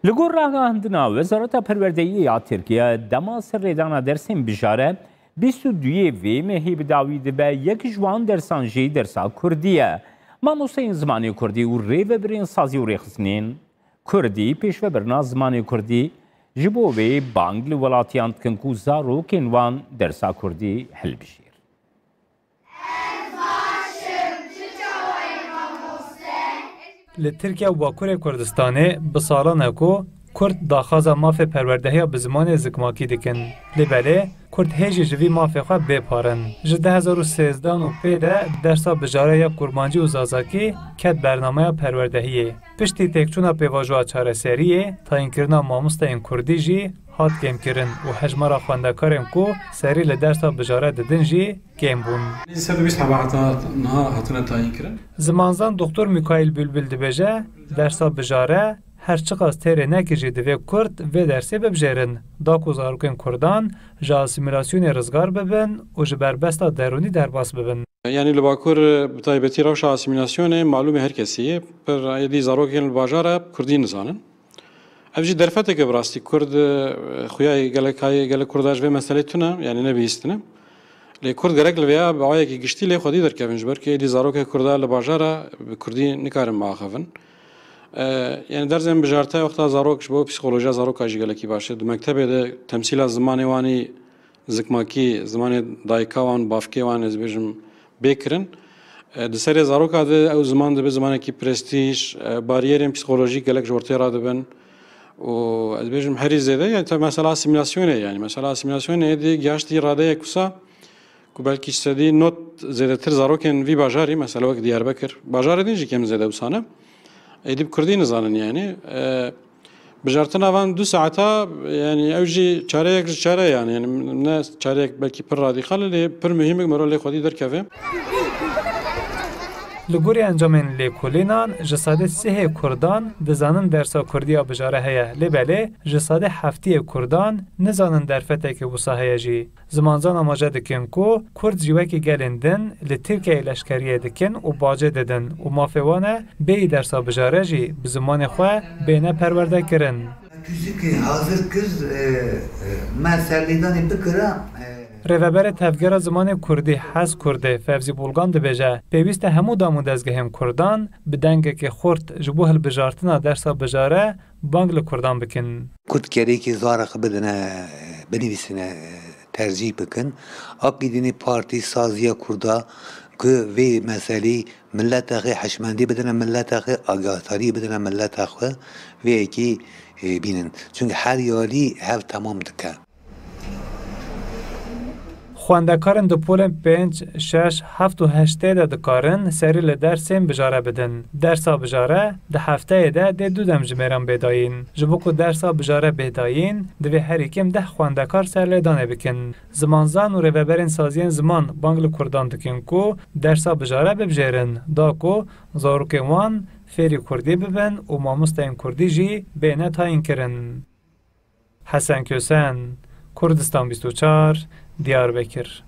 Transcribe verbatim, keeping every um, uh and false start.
Li gor ragihandina Wezareta Perwerdeyê ya Tirkiye, dema serlêdana dersên bijare bîst û duyê vê mehê bi dawî dibe, yek ji wan dersan jî dersa kurdî ye. Mamosteyên zimanê kurdî û rêvebirên sazî û rêxistinên kurdî pêşvebirina zimanê kurdî ji bo vê bang li welatiyan dikin ku zarokên wan dersa kurdî hilbijêrin. Li Tirkiye û Bakurê Kurdistanê bi salan e ku Kurd daxwaza mafê perwerdehiya bi zimanê zikmakî dikin. Lê belê Kurd hê jî ji vî mafê xwe bê par in. Ji du hezar û sêzdeh û pê de dersa bijare ya kurmancî û zazakî ket bernameya perwerdehiyê. Piştî têkçûna pêvajoya çareseriyê, tayînkirina mamosteyên kurdî jî hat kêmkirin û hejmara xwendekarên ku serî li dersa bijare didin jî kêm bûn. Sed û bîst heba heta niha hatine tayînkirin. Zimanzan Doktor Mikaîl Bülbül dibêje, dersa bijare her çiqas têrê neke jî divê kurd vê dersê bibijêrin, da ku zarokên kurdan ji asîmîlasyonê rizgar bibin û ji berbesta derûnî derbas bibin. Yanî li Bakur, bi taybetî rewşa asîmîlasyonê malûm e her kesî ye. Pir êdî zarokên li bajar e kurdî nizanin. Ev jî derfeteke bi rastî kurd, e, xuya gelek, gelek kurda ji vê meselê tune, yanî nebihîstine. Lê kurd gerek li vêya bi awayekî giştî lê xwedî derkevin, ji ber ku êdî zarokê kurda li bajara bi kurdî nikarin biaxivin. E, yanî dersên bijarte wexta zarok ji bo psîkolojiya zaroka jî gelekî baş e. Di mektebê de temsîla zimanê wanî zikmakî, zimanê dayika wan, bavkê wan, ez bêjim, bê kirin. E, di serê zaroka de ew ziman dibe zimanekî prestîj, e, bariyerên psîkolojîk gelek ji ortê radibin. Û ez bêjim herî zêde, yani, tabii mesela asîmîlasyonê, yani, mesela asîmîlasyonê êdî gihaştî radeyek wisa ku belkî ji sedî nod zêdetir zarokên vî bajarî, mesela wek Diyarbekir, bajarê din jî kêm zêde wisa ne. Êdî bi kurdî nizanin, yani. E, Bijartina van du saeta, yani ew jî çareyek ji çare, yani, yani ne çareyek belkî pir radîkal e, lê pir muhîm e, mero lê xwedî derkeve. Li gorî encamên lêkolînan, ji sedê sihê kurdan dizanin dersa kurdî ya bijare heye, lê belê ji sedê heftiyê kurdan nizanin derfeteke wisa heye jî. Zimanzan amaje dikin ku kurd jî wekî gelên din li Tirkiyeyê leşkeriyê dikin û bacê didin û mafê wan e bêyî dersa bijare jî bi zimanê xwe bêne perwerdekirin. Tûzikê hazir kir, e, e, me serlêdanê bikira, e. Rêveberê Tevgera Zimanê Kurdî, Hez Kurdê, Fevzî Bulgan dibêje, pêwîst e hemû dam û dezgehên kurdan bi dengekî xurt ji bo hilbijartina dersa bijare bang li kurdan bikin. Kurd gerekî zara xwe bidine, binivîsine, tercîh bikin. Akî dînî partî saziya kurda ku vê meselî mileta xwe hişmendî bidine mileta xwe, agahdariye bidine mileta xwe, vê yekî, e, bînin. Çunke her yalî hev temam dike. Xwendekarên di polên pênc, şeş, heft û heştê de dikarin serî li dersên bijare bidin. Dersa bijare di hefteyê de dê du dem ji mêran bê dayîn. Ji bo ku dersa bijare bê dayîn, divê herî kêm deh xwendekar serlêdanê bikin. Zimanzan û rêveberên saziyên ziman bang li kurdan dikin ku dersa bijare bibijêrin, da ku zarokên wan fêrî kurdî bibin û mamosteyên kurdî jî bêne tayînkirin. Hesen Kösen, Kurdistan bîst û çar, Diyarbekir.